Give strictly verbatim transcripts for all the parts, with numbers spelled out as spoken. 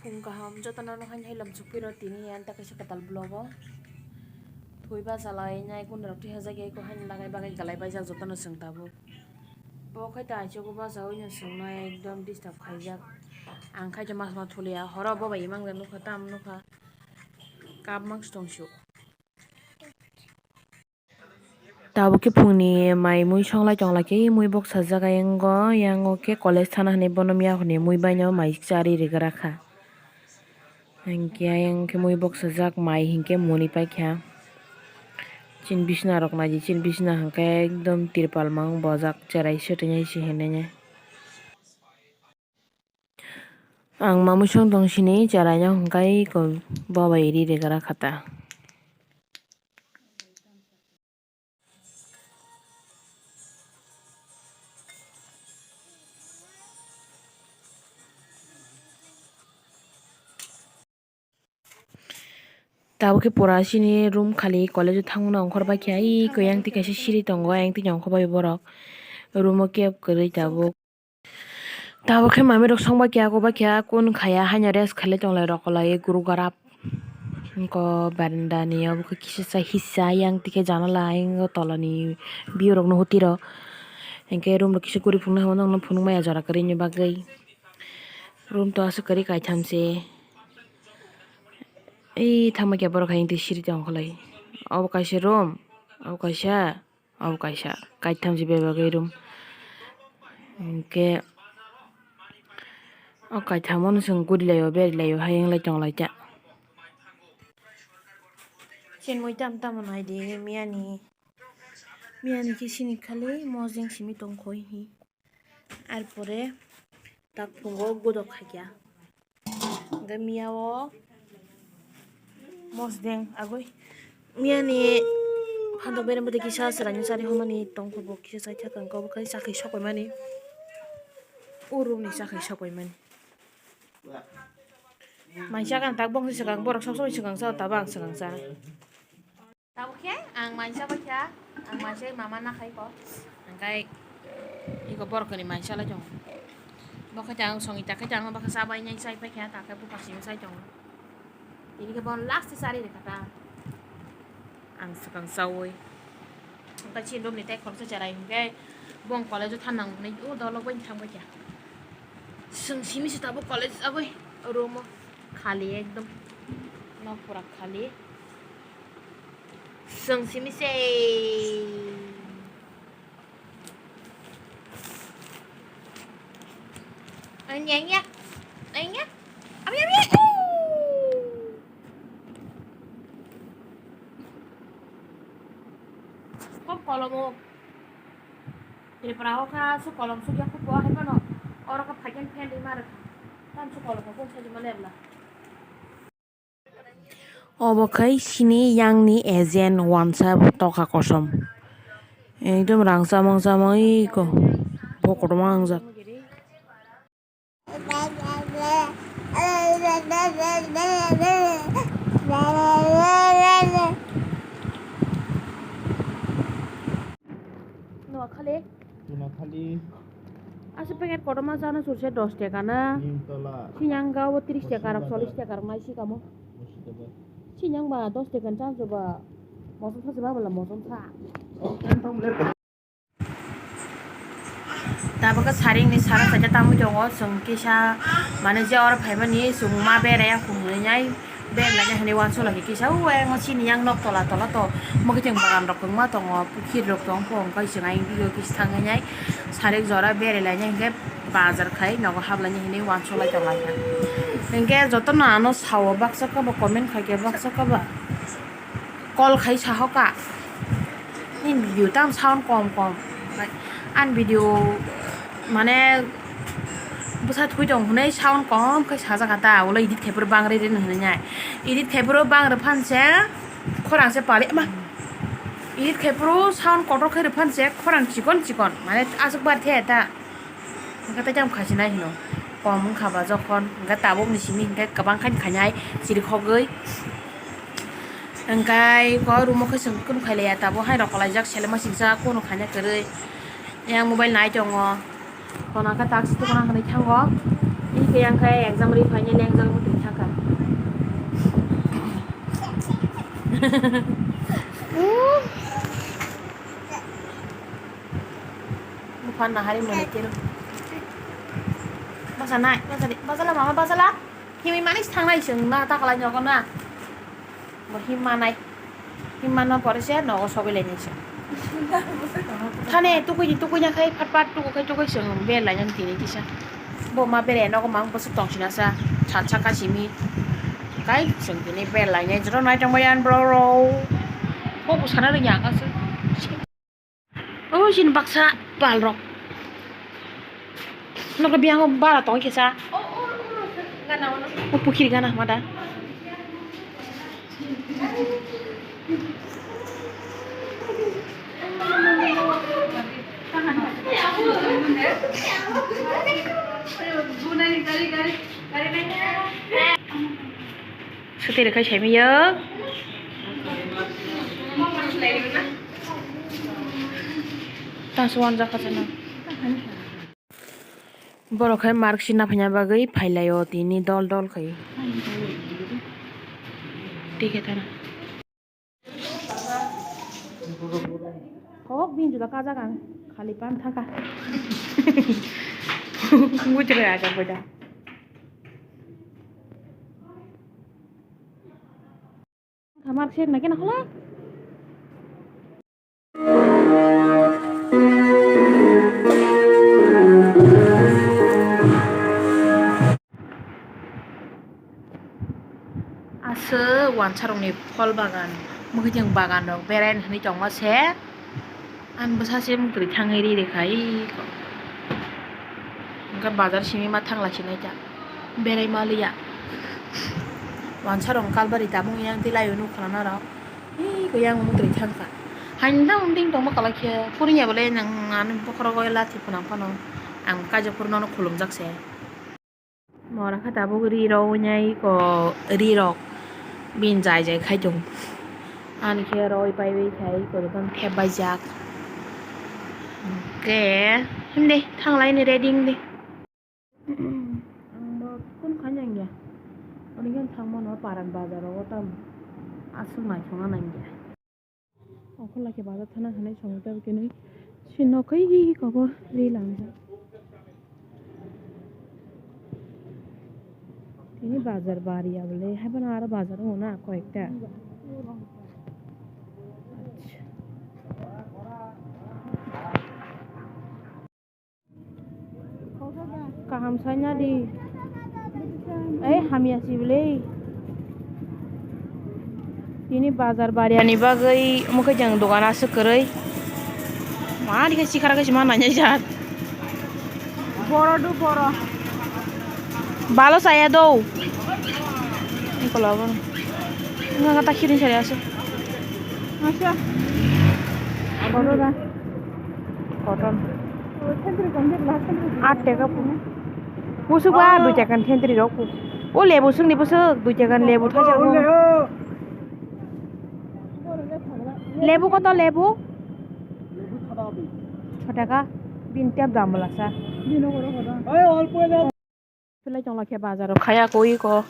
Kum kaham jotono no haino hai lamsok phiro tini yan ta kaisa kwtal vlog o. Thwi bachalai nai kunda rok thwi hajak ya ko haino lagai bagai galai baijak jotono chwng tabuk. Bo khai ta aichuk o bachaui no chwng no ekdom disturb khaijak. Ang khai to mas ma thulia horo bo bai imang da nukha tam nukha. Kap mang stong suk. Tabuk khe phungni mai mui songlai tonglai khe mui boksajak ayang o, yang o khe college thana hinwi bono miya hwnwi mui baino mai chari rwgrakha. Hinkhe ayang khe mui boksajak mai hinkhe muni paikha. Chini bisna rok naidi, chini bisna hinkhe ekdom tirpal mang bojak cherai swtwinai se hinwi. Ang mamwi song tong sini cheraino hwnkhe iko bobai ri rwgra kha ta. Tabuk khe pura chini room khali college o thangmano ongkhor bai khe ai khe ayang twi kaisa siri tongo, ayang twi ongkhor bai borok room o kep kwrwi tabuk. Tabuk khe mami rok song bai khe ako bai khe kun khaya haino rest khailai tonglai rok kolai guru garap. Wngkha berenda ni obo khe kisa sa hissa yang tikhe janala ayang o tola ni view rok no hoti rok. Hinkhe room rok kisa guri phunuknai hwnba nokno phunukmaya jora kwrwini bagwi. Room to aswk kwrwi kaitham se. Ei thangma khe borok hai twi siri tong kholai. Obo kaisa room, obo kaisa, obo kaisa. Kaitham se bebak room. Hinkhe o kaitham o no chwng gurilaio, berilaio, hai wnglai tonglaikha. Chini mui tamo tamo naidi miyani, miyani khe sini khali mojeng simi tongkhoi hi. Ar pore tak phungo godok khaikha. Hwnkhe miya o mosdeng agoi. Miya ni phantok berem bwtwi kisa chwraino chari hwnmani tongkha bo kisa chaithak hwnkhe obo khai chakhwi sokoimani. O room ni chakhwi sokoimani. Mai chakha tak bongni swkang borok sob somoi swkang cha tabo ang swkang cha. Tabuk khe ang mansa bai kha, ang mansa mama na khai ko. Hingkai iko borok ni mansa lai tongo. Bo khe ang songwi ta khe ang bo khe chabai nai chai pai kha, ta khe buphang simi chai tongo. Tini khe bo last chari rwkha ta. Ang swkang chaui. Hingkai chini room ni tei khoroksa cherai hingkai bo college o thang nang hwnwi o dolok bai thang bai kha. Chwng simi se tabuk college aboi room o khali ekdom nok pura khali. Chwng simi se. Anya, anya. Anya. Abi, abi, abi. Kok kolomo. Tripura o kha su kolom sugya khupo hai phano. Oro kha phaikhen phen ri ma rwkha. Tam su kolom kha kung sajima lerla. Obo khai sini yang ni agent wansa toka kosom. Ekdom rang chamang chamang iko bo kotorma wngjak. Noakhali. Noakhali. Asa packet kotorma chana churse dos taka na. Nimtola. Sinyang ga o tris taka rok, chollis taka rok nai sikamo. Sinyang ba dos taka ni chana chuba. Mosom sa chuba bala mosom sa. Tabuk khe saring ni sara kaisa tangwi tongo, chwng kisa mane je oro phaimani chwng ma berai ya khum hwnwi nai. Bag laina hinwi uansuk lai kisa o ayang o chini yang nok tola tola to mwkhwtwng bagan rok kwbangma tongo, pukhir rok tong kho, hwnkhai chwng ayang video kisa thangwi nai sarik jora berai laina hinkhe bazar khai nogo hap laina hinwi uansuk lai tong lai kha. Hinkhe jotono ano sao baksa khe bo comment khai khe baksa khe bo call khai sahoka. Nini video tam sound kom kom. Ani video mane bwsa thwi tong hwnwi sound kom khe sajak ta, ulo edit khai phuru bang rwi rwno hwnwi nai. Edit khai phuru bang rw phan se khorang se pali ma. Edit khai phuru sound kotor khai rw phan se khorang chikon chikon mane aswk bar the ta. Hwnkhe tei tamo khasinai hino. Kom wngkha ba jokhon, hwnkhe tabukni simi hwnkhe kwbang khai khainai chirikhogwi. Hwnkhe iko room-o khe chwng kunu khailaiya, tabuk hai rok kwlaijak selengma singsa kunu khaina kwrwi. Yang mobile nai tongo. Khona khe taksi tukuna hwnwi thango. Tei khe yang khe exam ri phainai lengjak wngtong. Buphang nahari mwnwi tiro. Basa nai, basa di, basa la mama, basa la. Himwi manis thangnai chwng na ta kalai nogo na. Bo himma nai. Himma no pore se nogo sobai lai nai se. Thane tukui di tukui na khai phat phat tukui khai tukui chwng bel lai nang tini kisa. Bo ma bere nogo mang bwswk tong sina sa. Chan sa ka simi. Kai chwng tini bel lai nai jero nai tong bai an bro ro. Bo bwsana rwngya ka se. O chini baksa pal rok. Nokle biyango bara tong kisa. O pukhiri gana hama da. Swtwi rwkhai saimanya. Tangso wanjak kha chana. Borok hai mark sina phaina bagwi phailaio tini dol dol khai. Tikhe thana. Kok bini juda kajak ang khali pan thaka. Mujre aga boda. Khamar sir na kena hola. Aswk wansarokni phol bagan, mwkhwtwng bagan rok berai hinwi tongma se. Ang bwsa se mwtwrwi thangwi ri rwkha iko. Hwnkhe bazar simi ma thangla sinai ta berai maliya. Wansarok kalbari tabuk yang tei laio nukha na norok. Iko yang mwtwrwi thangkha. Haino dang ding tongma kwlai khe phuruni ya bole nang ani bokhorogo lathi phunang phano ang kaijak phuru nono khulumjak se. Mora khe tabuk ri rw wngnai ko ri rok bini jai jai khai tongo. Ani khe roi pai bai khai ko jotono thep bai jak. Hwnkhe himdi thanglai ni ready wngdi. Ang bo kun kha nang ya. Ani khe thang mano paran bazar o tam aswk naithok nang ya. Okhorla khe bazar thana hinwi songwi tabuk khe nwi sino khe kobo ri langjak. Tini bazar bari ya bole, haiphano aro bazar wngo na koyekta. Acha. Kaham saina di. Ei, hamya si bwlwi. Tini bazar bariani bagwi omo khe jang dogan aswk kwrwi. Ma dikhe sikhara khe sima nainai jat. Boro do boro. Balo saya do. Ikola bo. Nga ta khiring sari aswk. Asa. Boro da. Cotton. Aat taka. Busuk ba dui taka ni thentri rok. O lebu sung ni busuk dui taka ni lebu thajak. Lebu koto lebu? Sotaka. Bin tep dam bwlasa. Belai tongla khe bazar o khaya koi ko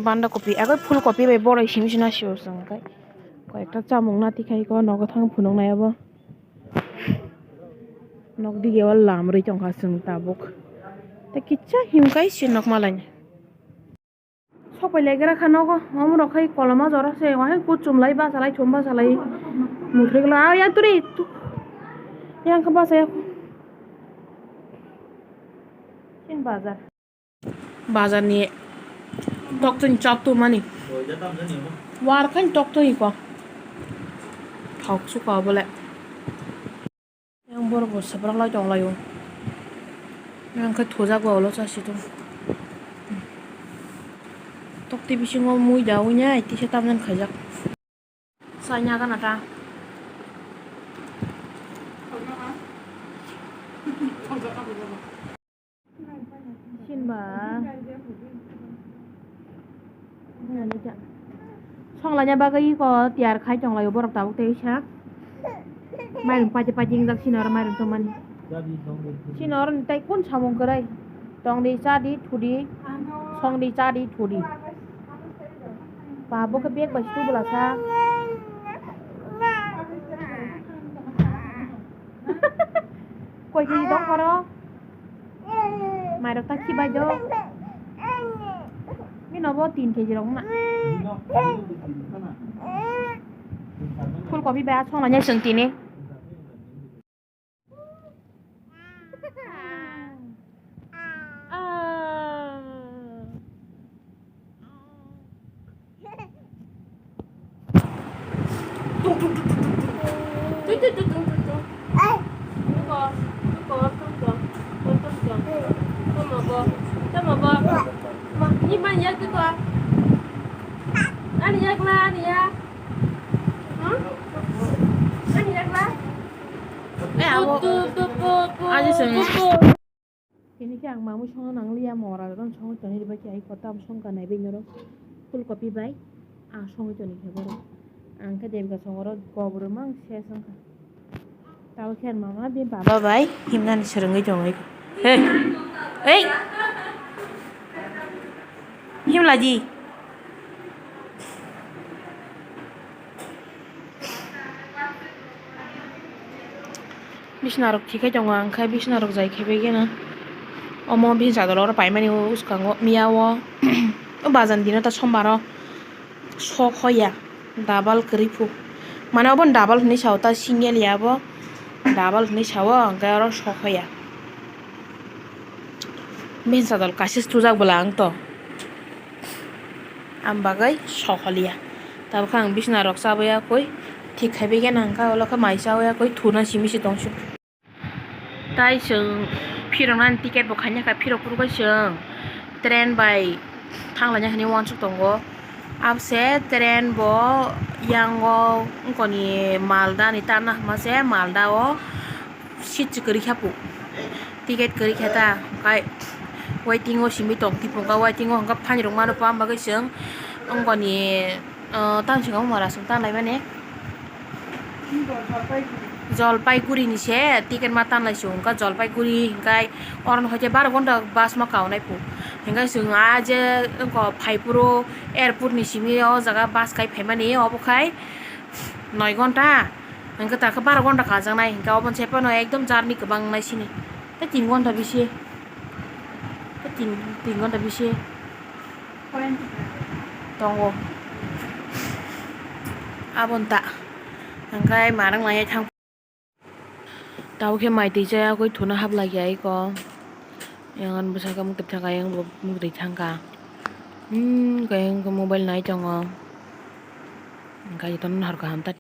banda kopi agoi phul kopi bai boroi simi sina sio chwng kai koi ekta chamung nati khai ko nogo thang phunuk nai abo nok dige o lam rwi tongkha chwng tabuk tei kisa himkai se nok malai. Sok pai legra kha nogo, omo rok khai koloma jora se, wahai kuchum lai bachalai thum bachalai. Muthrik la, ah, yang turi, tu-, yang khe bachaya. Chini bazar. Bazar ni tok tun chap tu mani. War khan tok tu iko. Thok su ka bole. Yang borok bo swprak lai tong lai o. Yang khe thujak ba ulo chasi tong. Tokti bisingo mui da ui nai tisa tamjani khaijak. Chai naga nata. Sinba. Songlaina bagwi iko tiyar khai tonglaio borok tabuk tei sa. Mairung paiti paiti wngjak sini oro mairung tongmani. Sini oro tei kun samung kwrwi. Tongdi chadi thudi. Songdi chadi thudi. Ba, bo khe bag bai si tubula sa. Koi keji tong phoro? Mairok ta khibai do. Bini bo tin keji rok wngna. Phul kopi bai aswk lainai chwng tini. Ani yak na, ani yak. Hmm? Ani yak na. Eh, abo. Tu, tu, tu, tu, Aji seng. Tu, tu. Tini khe ang mamui songna nangliya, mora rok songwi tonwi ribai khe ai kotam songkha naibai norok. Phul kopi bai ang songwi toni khe borok. Ang khe Devika songoro gobur mang ses wngkha. Tabo khe mama bini baba bai himnani swrwngwi tongwi. Hey! Hey! Himlaji. Bisna rok thik khai tongo, ang khe bisna rok jai khe begeno. Omo bini chador oro paimani o uskango miya o. O bajan dino ta sombar o sok hoya, double kwrwi phu. Mane obo double hinwi sao, ta single ya bo, double hinwi sao, hwnkhe oro sok hoya. Bini chador kaisa tujak bwla ang to. Ang bagwi sok holiya. Tabukhe ang bisna rok chabwi yakwi thik khai bai khe nang kha, ulo khe mai chawi yakwi thuna simi se tong su. Tai chwng phiroknani ticket bo khaina kha, phirok phuru bai chwng train bai thang laina hinwi uansuk tongo. Abose train bo yango wngkoni Malda ni tanna hwnma se, Malda o seat se kwrwi kha pu, ticket kwrwi kha ta, hwnkhe waiting o simi tong, tipung kha waiting o, hwnkhe phaini rok mano pa, am bagwi chwng wngkoni, ah, tang swngo mora chwng ta laimani. Jolpaiguri ni se ticket ma tanlai chwng wngkha, Jolpaiguri hwnkhe oro ni hoite baro ghonta bus ma kaunai pu, hwnkhe chwng ah je wngkha phaiphuru airport ni simi o jaga bus kai phaimani, obo khai noi ghonta. Hwnkhe ta khe baro ghonta kajaknai, hwnkhe obo se phano ekdom journey kwbang nai sini. Tei tin ghonta bisi, tei tin, tin ghonta bisi tongo. Aboni ta hwnkhe marang lai thang. Tabukhe mai twi chaya koi thuna hap lai ya iko. Yang ani bwsakhe mukti thangkha, yang bo mukti thangkha. Hmm, khe mobile nai tongo. Hwnkhe ito nahar kaham ta.